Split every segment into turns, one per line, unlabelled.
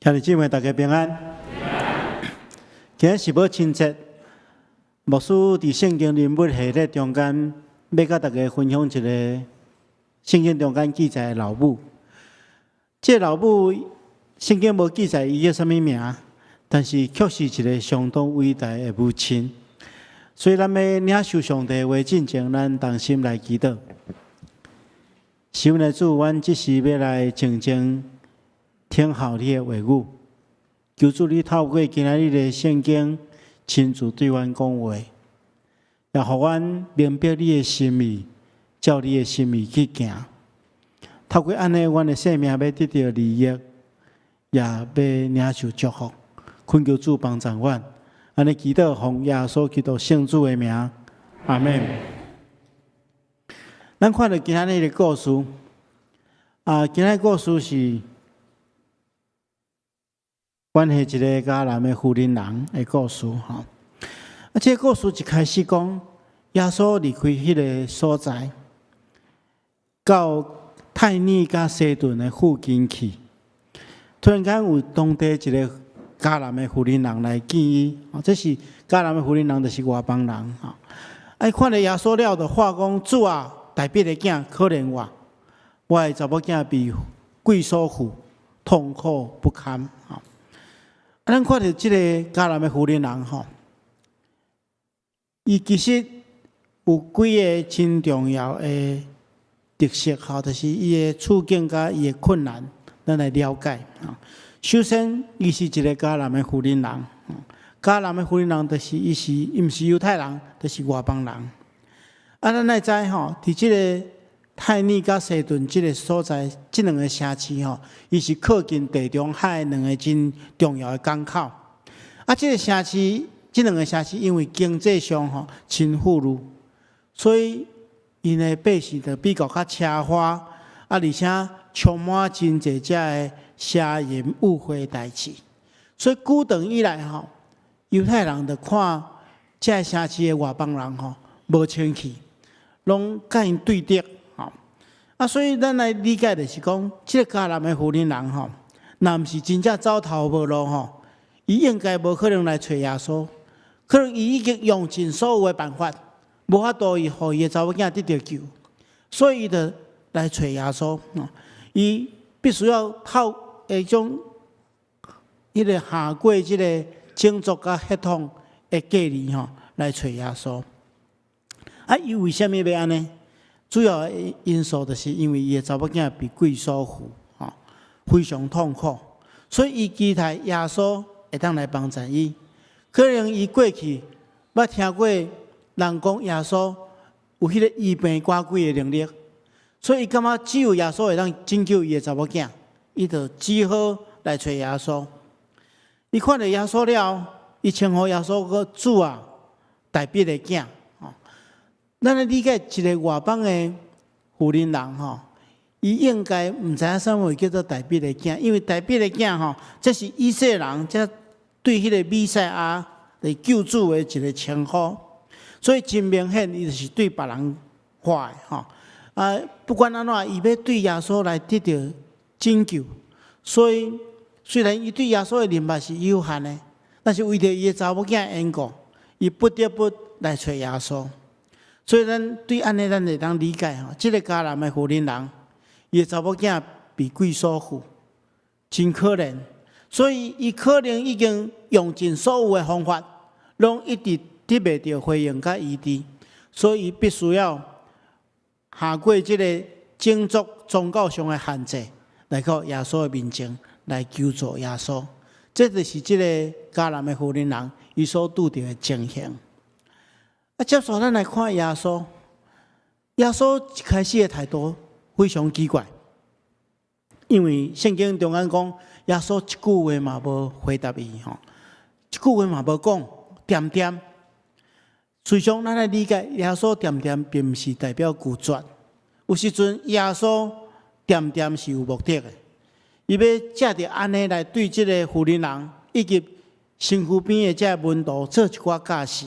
兄弟姊妹，大家平安。今日是母親節，牧師佇聖經人物系列中間，欲佮大家分享一个聖經中間記載的老母。這个老母聖經無記載伊叫啥物名，但是卻是一个相當偉大的母親。所以咱欲領受上帝的話進前，咱同心來祈禱。是阮的主，阮這時欲來靜靜聽候你的話語，求主你透過今仔日的聖經，親自對阮講話，也予阮明白你的心意，照你的心意去行。透過按呢，阮的生命欲得著利益，也欲領受祝福。懇求主幫助阮，按呢祈禱，奉耶穌基督聖子的名，阿們。咱看著今仔日的故事，啊，今仔故事是關係一个迦南的婦人人的故事，吼。啊，這个故事一開始講，耶穌離開彼个所在，到泰爾佮西頓的附近去，突然間有當地一个迦南的婦人人來見伊，哦，這是迦南的婦人人，就是外邦人，吼。啊，伊看著耶穌了，就喊講：主啊，大衛的囝，可憐我，我的查某囝被鬼所附，痛苦不堪，吼。啊，咱看著這个迦南的婦人人，吼，伊其實有幾个真重要的特色，吼，就是伊的處境佮伊的困難，咱來了解。首先，伊是一个迦南的婦人人，迦南的婦人人就是伊是伊毋是猶太人，就是外邦人。啊，咱愛知吼，佇這个泰爾佮西頓這个所在，這兩个城市吼，伊是靠近地中海兩个真重要的港口。啊，這个城市，這兩个城市因為經濟上吼真富裕，所以𪜶的百姓就比較較奢華，啊，而且充滿真濟遮的邪淫污穢代誌。所以古長以來吼，猶太人就看這个城市的外邦人吼無清氣，攏佮𪜶對敵。啊，所以咱來理解就是講，這个迦南的婦人人吼，若毋是真正走投無路吼，伊應該無可能來揣耶穌，可能伊已經用盡所有的辦法，無法度伊予伊的查某囝得著救，所以伊就來揣耶穌。伊必須要透彼種彼个跨過這个種族佮血統的隔離吼，來揣耶穌。啊，伊為啥物欲按呢？主要的因素就是因為伊的查某囝被鬼所附，吼，非常痛苦，所以伊期待耶穌會當來幫助伊。可能伊過去捌聽過人講耶穌有彼个醫病趕鬼的能力，所以伊感覺只有耶穌會當拯救伊的查某囝，伊就只好來揣耶穌。伊看著耶穌了，伊稱呼耶穌講主啊，大衛的囝。咱來理解一个外邦的婦人人吼，伊應該毋知影啥物叫做大衛的囝，因為大衛的囝吼，這是以色列人這對彼个彌賽亞來救主的一个稱呼，所以真明顯，伊就是對別人喊的吼。啊，不管按怎，伊欲對耶穌來得著拯救，所以雖然伊對耶穌的認識是有限的，但是為著伊的查某囝緣故，伊不得不來揣耶穌。所以咱對按呢，咱會當理解吼，這个迦南的婦人人，伊的查某囝被鬼所附，真可憐。所以伊可能已經用盡所有的方法，攏一直得袂著回應佮醫治，所以伊必須要跨過這个種族宗教上的限制，來到耶穌的面前來求助耶穌。這就是這个迦南的婦人人伊所拄著的情形。啊，接續咱來看耶穌，耶穌一開始的態度非常奇怪，因為聖經中間講，耶穌一句話嘛無回答伊吼，一句話嘛無講，恬恬。事實上，咱來理解耶穌恬恬，並毋是代表拒絕。有時陣耶穌恬恬是有目的的，伊欲藉著按呢來對這个婦人人以及身軀邊的這个門徒做一寡教示。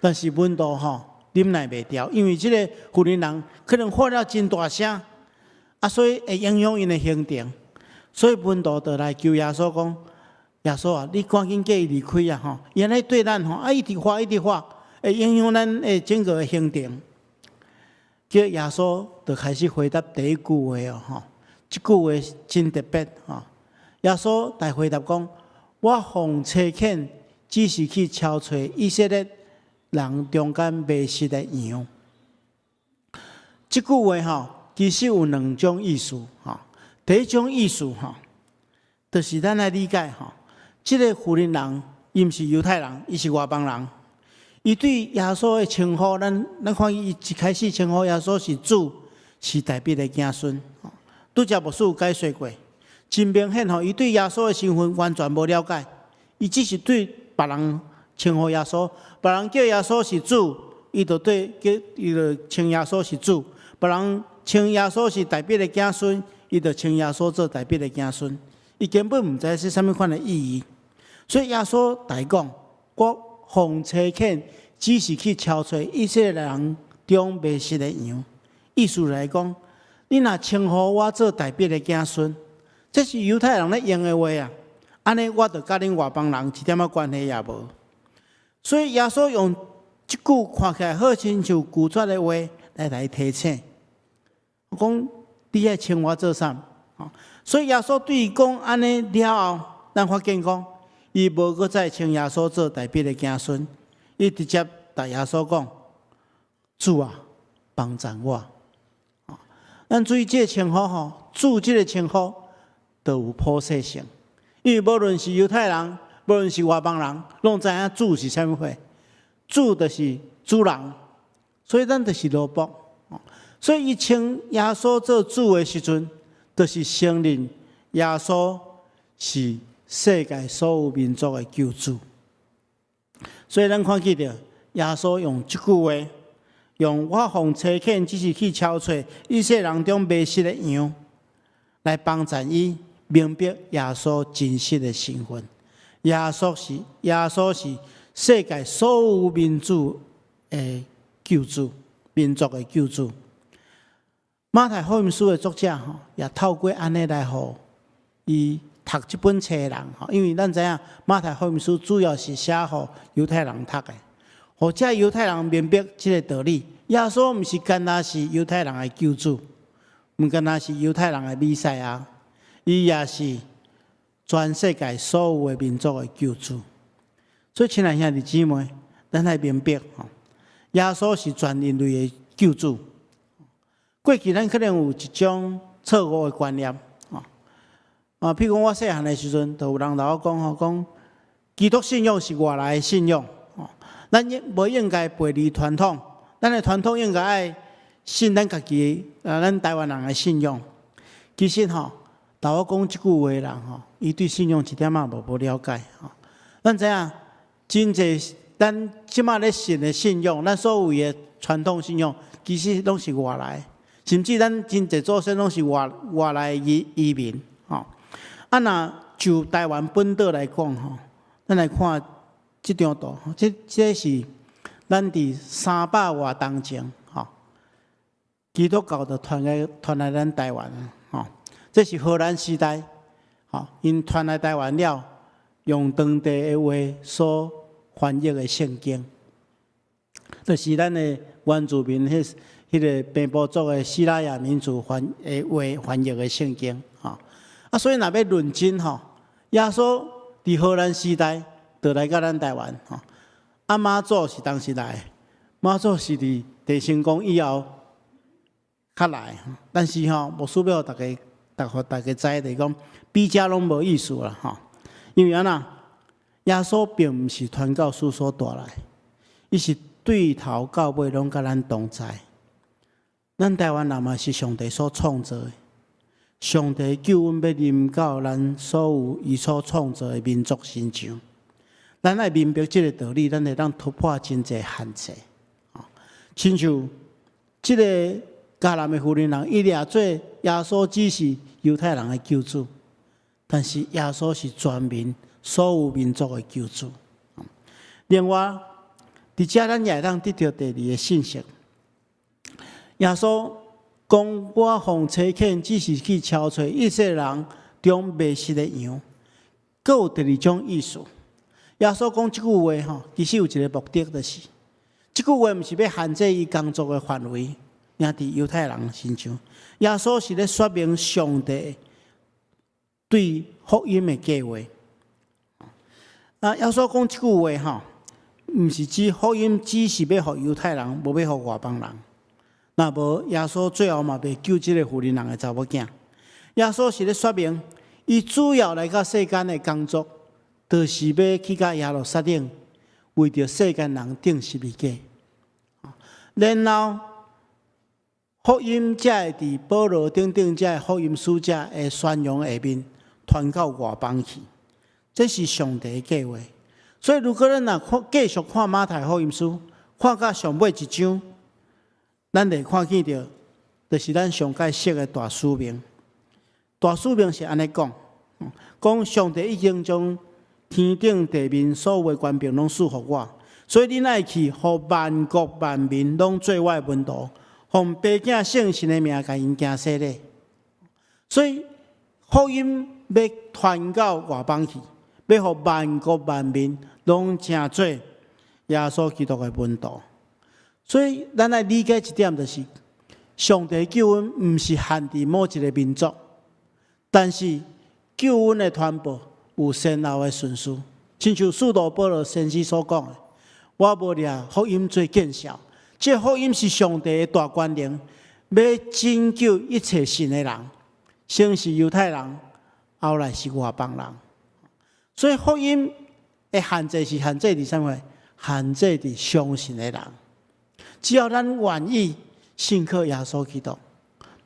但是門徒吼忍耐袂牢，因為這个婦人人可能喊了真大聲，啊，所以會影響𪜶的行程，所以門徒就來求耶穌講：耶穌啊，你趕緊叫伊離開啊！吼，伊按呢對咱吼，啊一直發一直發，會影響咱的整個行程。叫耶穌就開始回答第一句話哦，吼，這句話真特別吼。耶穌來回答講：我奉差遣，只是去撨揣以色列人中間迷失的羊。這句話吼，其實有兩種意思吼。第一種意思吼，就是咱來理解吼，這個婦人人，伊毋是猶太人，伊是外邦人。伊對耶穌的稱呼，咱看伊一開始稱呼耶穌是主，是大衛的子孫。拄才牧師有解說過，真明顯吼，伊對耶穌的身份完全無了解，伊只是對別人稱呼耶穌，別人叫耶穌是主，伊就對叫伊就稱耶穌是主；別人稱耶穌是大衛的子孫，伊就稱耶穌做大衛的子孫。伊根本毋知是啥物款的意義，所以耶穌來講：我奉差遣，只是去撨揣以色列人中迷失的羊。意思來講，你若稱呼我做大衛的子孫，這是猶太人咧用的話啊。按呢，我就佮恁外邦人一點仔關係也無。所以耶穌用這句看起來好親像拒絕的話來提醒，講你愛稱我做啥？所以耶穌對伊講按呢了後，咱發現講，伊無閣再稱耶穌做大衛的子孫，伊直接對耶穌講：主啊，幫贊我。咱注意這個稱呼吼，主這個稱呼都有普世性，因為無論是猶太人，無論是外邦人，攏知影主是啥物貨，主就是主人，所以咱就是奴僕。所以伊稱耶穌做主的時陣，就是承認耶穌是世界所有民族的救主。所以咱看見著耶穌用這句話，用我奉差遣，只是去撨揣以色列人中迷失的羊，來幫助伊明白耶穌真實的身份。耶穌是世界所有民族的救主，民族的救主。馬太福音書的作者吼，也透過按呢來予伊讀這本冊的人吼，因為咱知影馬太福音書主要是寫予猶太人讀的，予這猶太人明白這個道理。耶穌毋是干焦是猶太人的救主，毋干焦是猶太人的彌賽亞，伊也是全世界所有的民族的救主。所以，親愛兄弟姊妹，咱愛明白吼，耶穌是全人類的救主。過去咱可能有一種錯誤的觀念，啊，譬如講我細漢的時陣，就有人來我講吼，講基督信仰是外來的信仰，咱應無應該背離傳統，咱的傳統應該愛信咱家己，啊，咱台灣人的信仰。其實吼，頭我講這句話的人吼，伊對信仰一點仔無了解吼。咱知影，真濟咱這馬咧信的信仰，咱所謂的傳統信仰，其實攏是外來。甚至咱真濟祖先攏是外來移民，吼。啊，若就台灣本島來講，吼，咱來看這張圖，這是咱佇300外冬前，吼，基督教就傳來咱台灣，吼。這是荷蘭時代，吼，𪜶傳來台灣了，用當地的話所翻譯的聖經，就是咱的原住民彼個平埔族的西拉雅民族翻的話翻譯的聖經，吼。啊，所以若欲論真吼，耶穌佇荷蘭時代就來到咱台灣，吼。啊，媽祖是當時來，媽祖是佇鄭成功以後較來，但是吼，牧師欲予大家，予大家知，就是講比較攏無意思啦，吼。因為按怎，耶穌並毋是傳教士所帶來，伊是對頭到尾攏佮咱同在。咱台灣人嘛是上帝所創造的，上帝救恩欲臨到咱所有伊所創造的民族身上。咱愛明白這個道理，咱會當突破真濟限制。親像這個迦南的婦人人，伊掠做耶穌只是猶太人的救主，但是耶穌是全民所有民族的救主。另外，佇遮咱也會當得著第二個信息。耶穌講：我奉差遣，只是去撨揣以色列人中迷失的羊。閣有第二種意思，耶穌講這句話吼，其實有一個目的，就是這句話毋是欲限制伊工作的範圍，爾佇猶太人身上。耶穌是咧說明上帝對福音的計劃。啊，耶穌講這句話吼，毋是指福音只是欲予猶太人，無欲予外邦人。若無耶穌最後嘛袂救這個婦人的查某囝。耶穌是咧說明，伊主要來到世間的工作，就是欲去到耶路撒冷，為著世間人釘十字架。然後福音才會佇保羅等等這福音使者的宣揚下面傳到外邦去。這是上帝的計劃。所以，如果咱若看繼續看馬太福音書，看到上尾一章，咱會看見著，就是咱上蓋熟的大使命。大使命是按呢講，講上帝已經將天頂地面所有的權柄攏賜予我，所以恁愛去，予萬國萬民攏做我的門徒，奉父子聖神的名，共𪜶行洗禮。所以福音欲傳到外邦去，欲予萬國萬民攏成做耶穌基督的門徒。所以咱愛理解一點，就是上帝救恩毋是限佇某一個民族，但是救恩的傳播有先後的順序，親像使徒保羅先知所講的：我無掠福音做見笑，這個福音是上帝的大權能，欲拯救一切信的人，先是猶太人，後來是外邦人。所以福音的限制是限制佇啥物？限制佇相信的人。只要咱願意信靠耶穌基督，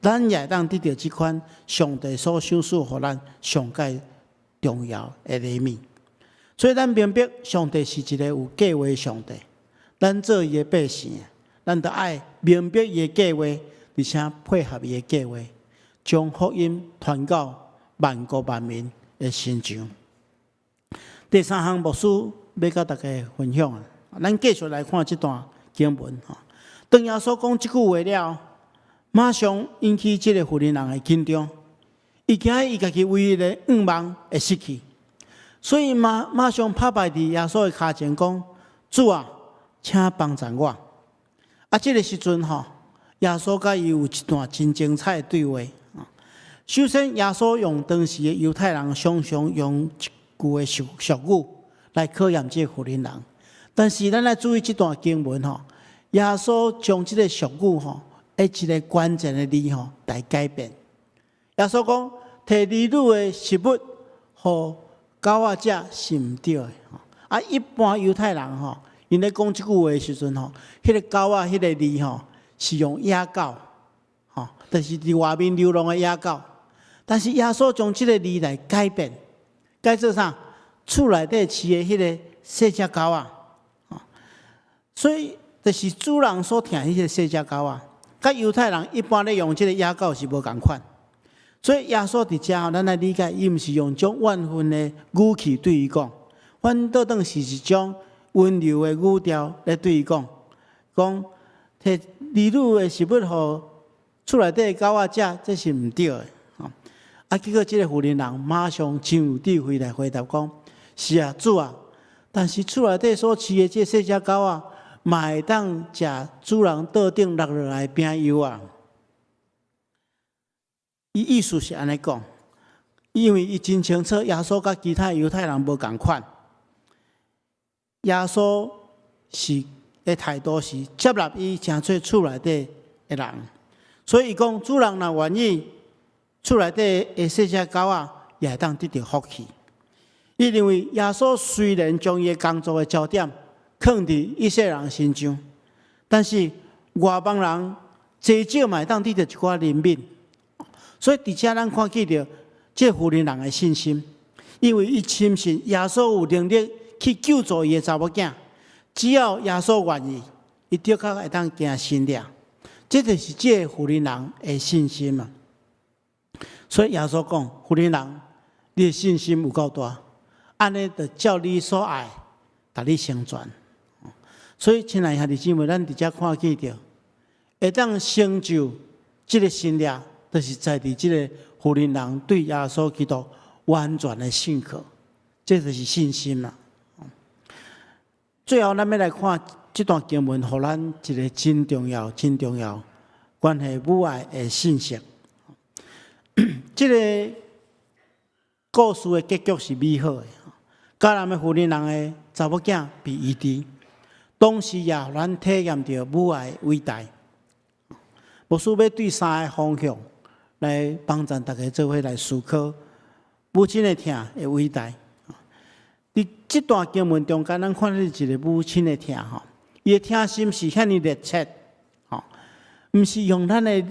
咱也會當得著這款上帝所賞賜予咱上蓋重要的禮物。所以咱明白上帝是一個有計劃的上帝，咱做伊的百姓，咱著愛明白伊的計劃，而且配合伊的計劃，將福音傳到萬國萬民的身上。第三項牧師欲佮大家分享啊，咱繼續來看這段經文吼。當耶穌講這句話了，馬上引起這個婦人的緊張，伊驚伊家己唯一的願望會失去，所以馬上拍敗佇耶穌的跤前講：主啊，請幫贊我。啊，這個時陣吼，耶穌佮伊有一段真精彩的對話。首先，耶穌用當時的猶太人常常用一句的俗俗語來考驗這個婦人。但是，咱來注意這段經文吼，耶穌將這個俗語吼，的一個關鍵的字吼來改變。耶穌講，提兒女的食物予狗仔食是毋對的。啊，一般猶太人吼，𪜶咧講這句話的時陣吼，彼個狗仔彼個字吼是用野狗，吼，就是佇外面流浪的野狗。但是耶穌將這個字來改變，改做啥？厝內底飼的彼個細隻狗仔，所以就是主人所疼彼個細隻狗仔，佮猶太人一般咧用這個野狗是無仝款。所以耶穌佇遮吼，咱來理解，伊毋是用種怨恨的語氣對伊講，反倒轉是一種溫柔的語調來對伊講，講提兒女的食物予厝內底的狗仔食，這是毋對的。啊，結果這個婦人馬上真有智慧來回答講：是啊，主啊，但是厝內底所飼的這細隻狗仔，嘛會當食主人桌頂落落來的餅幼啊。伊意思是按呢講，因為伊真清楚耶穌佮其他猶太人無仝款。耶穌是的態度是接納伊成做厝內底的人，所以伊講主人若願意，厝內底的細隻狗仔也會當得著福氣。伊認為耶穌雖然將伊的工作的焦點放佇以色列人身上，但是外邦人濟少嘛會當得著一寡憐憫。所以佇遮咱看見著這婦人的信心，因為伊深信耶穌有能力去救助伊的查某囝，只要耶穌願意，伊的確會當行神蹟。這就是這個婦人的信心嘛。所以耶穌講：婦人，你的信心有夠大，按呢就照你所愛，共你成全。所以，親愛兄弟姊妹，咱佇遮看見著，會當成就這個神蹟，就是在佇這個婦人人對耶穌基督完全的信靠，這就是信心啦。最後，咱欲來看這段經文，予咱一个真重要、真重要關係母愛的信息。這个故事的結局是美好的。迦南的婦人人的查某囝被醫治，同時也予咱體驗著母愛偉大。牧師欲對三个方向來幫助大家做伙來思考母親的疼的偉大。佇這段經文中間，咱看著一个母親的疼吼，伊的疼心是遐爾熱切，吼，毋是用咱的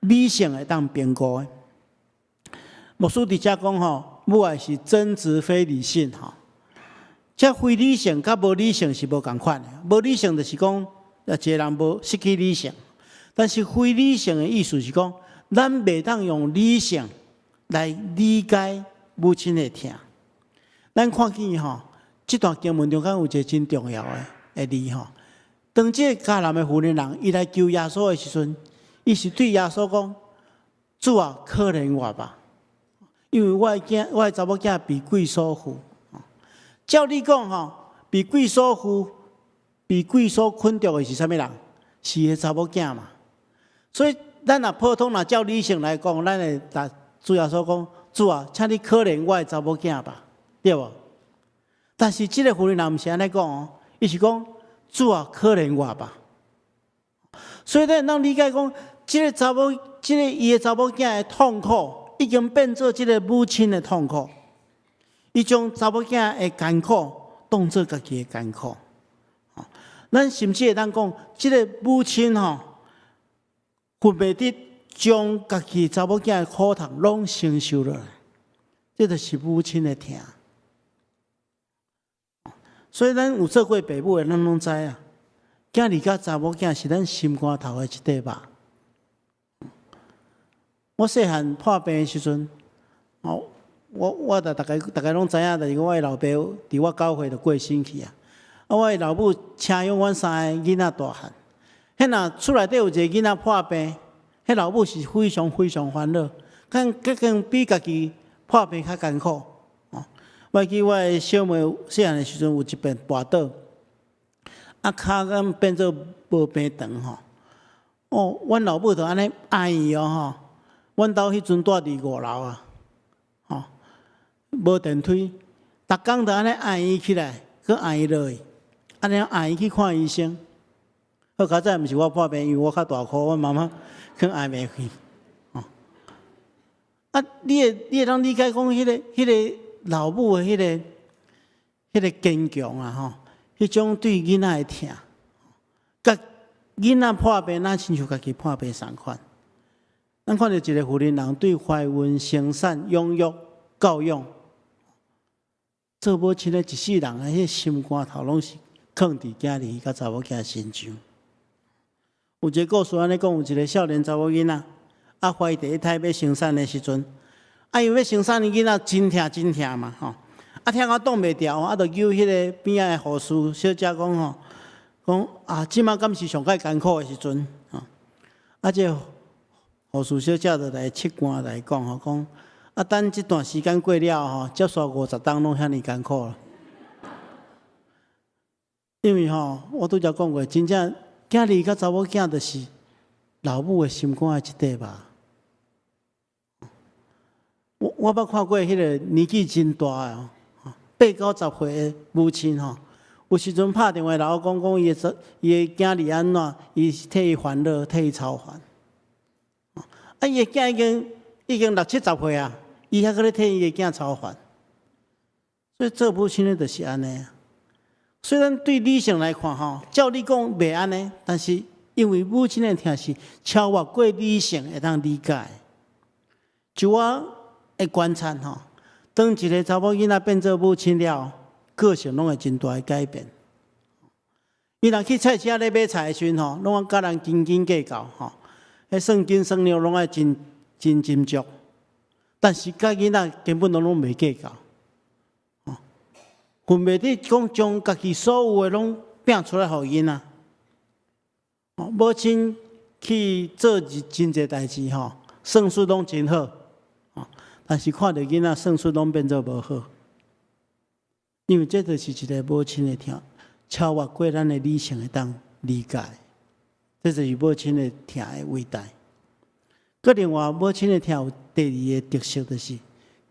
理性會當評估的。牧師佇遮講吼，母愛是真摯非理性吼。這非理性佮無理性是無仝款的。無理性就是講，一个人無失去理性。但是非理性的意思是講，咱袂當用理性來理解母親的疼。咱看見吼，這段經文中間有一个真重要的字吼。當這个迦南的婦人人伊來求耶穌的時陣，伊是對耶穌講：主啊，可憐我吧，因為我的囝，我的查某囝被鬼所附。照理講吼，被鬼所附、被鬼所捆著的是啥物人？是伊的查某囝嘛。所以，咱若普通若照理性來講，咱會共主耶穌講：主啊，請你可憐我的查某囝吧，對無？但是這个婦人人毋是按呢講哦，伊是講：主啊，可憐我吧。所以咱會當理解講，這个查某，這个伊的查某囝的痛苦，已經變做這个母親的痛苦。伊將查某囝的艱苦當做家己的艱苦。咱甚至會當講，這个母親吼，分袂得將家己查某囝的苦痛攏承受落來，這就是母親的疼。所以咱有做過爸母的，咱攏知影，囝兒佮查某囝是咱心肝頭的一塊肉。我細漢破病的時陣，哦，我逐逐家逐家攏知影，就是我的老爸佇我9歲就過身去啊。啊，我的老母請養阮三个囡仔大漢。彼若厝內底有一个囡仔破病，彼老母是非常非常煩惱，更更比家己破病較艱苦。哦，我記我的小妹細漢的時陣有一遍跋倒，啊，跤敢變做無病床吼。哦，阮老母就按呢愛伊哦吼。阮兜彼陣住佇五樓啊，吼，無電梯，逐工就按呢按伊起來，閣按伊落去，按呢按伊去看醫生。好佳哉，毋是我破病，因為我較大箍，阮媽媽去按袂去。哦，啊，你會當理解講，彼个老母的彼个堅強啊，吼，彼種對囡仔的疼，佮囡仔破病，若親像家己破病仝款。咱看著一个婦人人對懷孕、生產、養育、教養，做母親的一世人的彼心肝頭，攏是囥佇囝兒佮查某囝身上。有一个故事按呢講，有一个少年查某囡仔，啊，懷第一胎欲生產的時陣，啊，因為欲生產的囡仔真疼真疼嘛，吼，啊，疼到擋袂牢，啊，就叫彼个邊仔的護士小姐講吼，講啊，這馬敢是上蓋艱苦的時陣，吼，啊，這個護士小姐就來試官來講吼，講啊，等這段時間過了吼，接續50冬攏遐爾艱苦啦。因為吼，我拄才講過，真正囝兒佮查某囝就是老母的心肝的一塊肉。我捌看過彼个年紀真大的，八九十歲的母親吼，有時陣拍電話來我講講伊的囝兒按怎，伊替伊煩惱，替伊操煩。啊，伊的囝已經六七十歲啊，伊還閣咧替伊的囝操煩。所以做母親的就是按呢。雖然對理性來看吼，照理講袂按呢，但是因為母親的疼是超越過理性會當理解。就我的觀察吼，當一个查某囡仔變做母親了，個性攏會真大的改變。伊若去菜市仔咧買菜的時陣吼，攏愛佮人斤斤計較吼，彼算斤算兩攏愛真真斟酌。但是佮囡仔根本攏攏袂計較。分袂得講將家己所有的攏拚出來予囡仔。母親去做真濟代誌吼，算術攏真好。但是看著囡仔算術攏變做無好，因為這就是一个母親的疼，超越過咱的理性會當理解。這就是母親的疼的偉大。閣另外，母親的疼有第二个特色，就是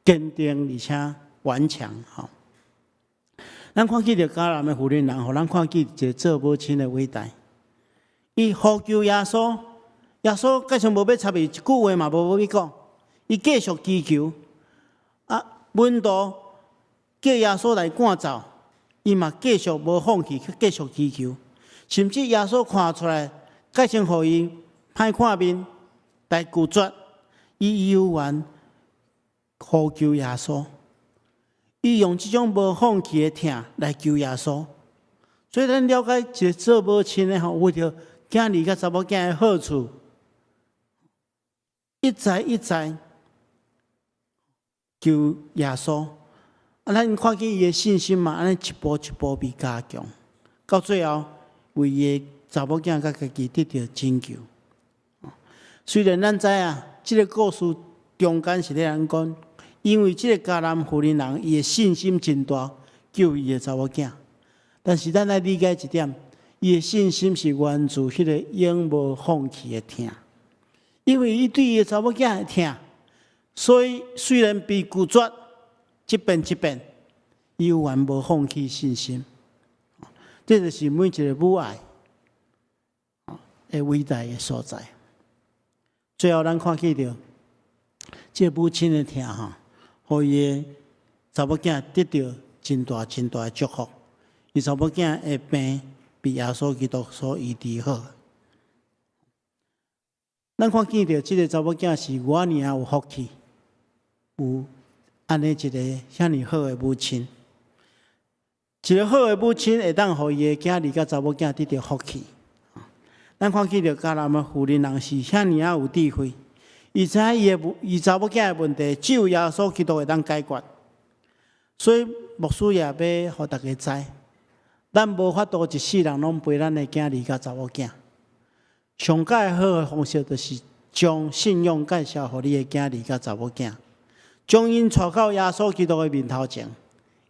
堅定而且頑強。吼，咱看見著迦南的婦人，予咱看見一个做母親的偉大。伊呼求耶穌，耶穌閣像無欲插伊，一句話嘛無欲講，伊繼續祈求。啊，門徒叫耶穌來趕走，伊嘛繼續無放棄，去繼續祈求。甚至耶穌看出來，改成予伊歹看面來拒絕，伊猶原呼求耶穌。伊用這種無放棄的疼來求耶穌。所以咱了解一个做母親的吼，為著囝兒佮查某囝的好處，一再一再求耶穌。啊，咱看見伊的信心嘛，按呢一步一步被加強，到最後為伊的查某囝佮家己得著拯救。雖然咱知影，這个故事中間是咧按呢講，因為這个迦南婦人伊的信心真大，救伊的查某囝。但是咱愛理解一點，伊的信心是源自彼个永無放棄的疼，因為伊對伊的查某囝的疼，所以雖然被拒絕一遍一遍，伊猶原無放棄信心。這就是每一个母愛的偉大的所在。最後，咱看見著這个母親的疼吼，予伊的查某囝得著真大真大的祝福。伊查某囝的病被耶穌基督所醫治好。咱看見著這个查某囝是偌爾仔有福氣，有按呢一个遐爾好的母親。一个好的母親會當予伊的囝兒佮查某囝得著福氣。咱看見著迦南的婦人人是遐爾仔有智慧，伊知影伊查某囝的問題，只有耶穌基督會當解決。所以牧師也欲予大家知，咱無法度一世人攏陪咱的囝兒佮查某囝。上蓋好的方式，就是將信仰介紹予你的囝兒佮查某囝，將𪜶帶到耶穌基督的面頭前，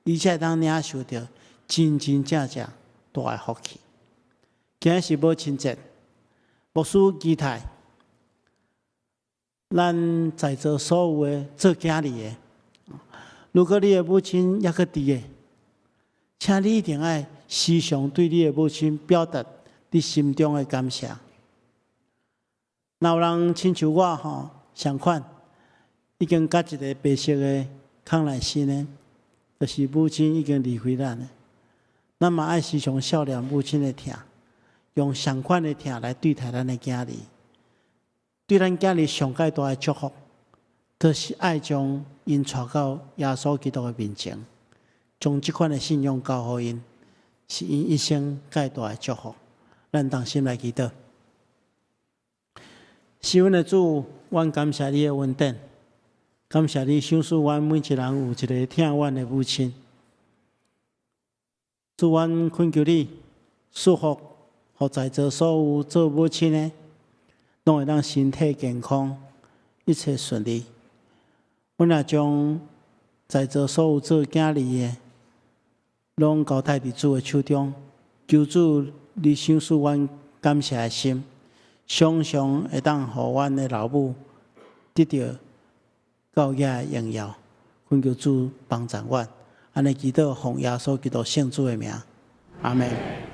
伊才會當領受著真真正正大的福氣。今日是母親節，牧師期待咱在座所有的做囝兒的，如果你的母親猶閣佇的，請你一定愛時常對你的母親表達你心中的感謝。若有人親像我吼相款，已經佮一个白色的康乃馨呢，就是母親已經離開咱了。咱嘛愛時常想念母親的疼，用相款的疼來對待咱的囝兒，對咱囝兒上蓋大的祝福，就是愛將𪜶帶到耶穌基督的面前，將這款的信仰交予𪜶，是𪜶一生蓋大的祝福。咱同心來祈禱。是阮的主，阮感謝你的恩典，感謝你賞賜阮每一人有一个疼阮的母親。主，阮懇求你賜福，予在座所有做母親的，攏會當身體健康，一切順利。阮也將在座所有做囝兒的，攏交託佇主的手中，求主你賞賜阮感謝的心，常常會當予阮的老母得著教養的榮耀。懇求主幫助阮，按呢祈禱奉耶穌基督聖子的名，阿門。